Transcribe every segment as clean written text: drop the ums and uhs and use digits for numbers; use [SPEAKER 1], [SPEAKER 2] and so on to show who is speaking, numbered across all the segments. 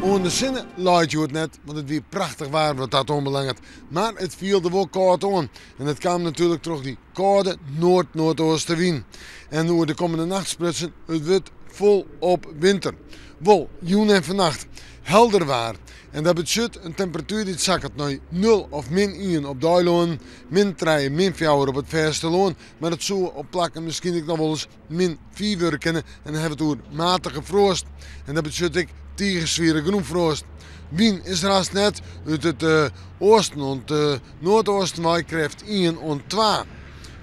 [SPEAKER 1] Oan de sinne leit hjoed net, want it wie prachtich waar wat dat oanbelanget. Mar it fielde wol kâld oan en dat kaam natuerlik troch dy kâlde noard-noardeastewyn. En oer de kommende nacht sprutsen, it wurdt folop winter. Wol, jûn en fannacht helder waar. En dat betsjut in temperatuer dy't sakket nei nul of min ien op de eilannen, min trije, min fjouwer op it fêstelân. Mar it soe op plakken miskien ek noch wolris min fiif wurde kinne en dan hawwe we it oer matige froast. En dat betsjut ek tige swiere grûnfroast. Wyn is der hast net, út it oasten oant noardeasten wei krêft ien oant twa.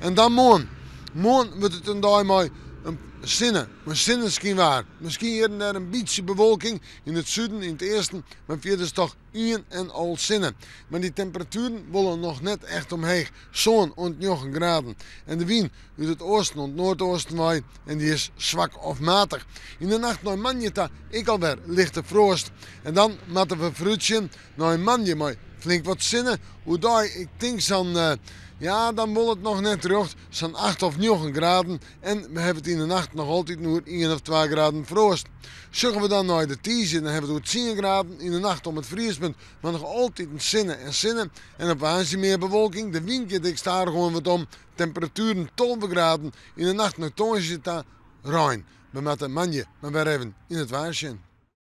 [SPEAKER 1] En dan moarn. Moarn wurdt it in dei mei in sinne, mei sinneskynwaar. Miskien hjir en dêr in bytsje bewolking yn it suden, yn it easten, mar fierders toch ien en al sinne. Mar dy temperatueren wolle noch net echt omheech, sân oant njoggen graden. En de wyn út it oasten oant noardeasten wei en dy is swak of matich. Yn de nacht nei moandei ta ek alwer lichte froast. En dan moatte we foarútsjen nei in moandei mei flink wat sinne. Oerdei, ik tink sa'n, ja, dan wol it noch net rjocht, sa'n acht of njoggen graden. En we hawwe it yn de nacht noch altyd oer ien of twa graden froast. Sjogge we dan nei de tiisdei, dan hawwe we it oer tsien graden, yn de nacht om it friespunt, mar noch altyd sinne en sinne. En op woansdei mear bewolking, de wyn giet ek stadichoan wat om, temperatueren 12 graden, yn de nacht nei tongersdei ta rein. We moatte moandei mar wer even yn it waar sjen.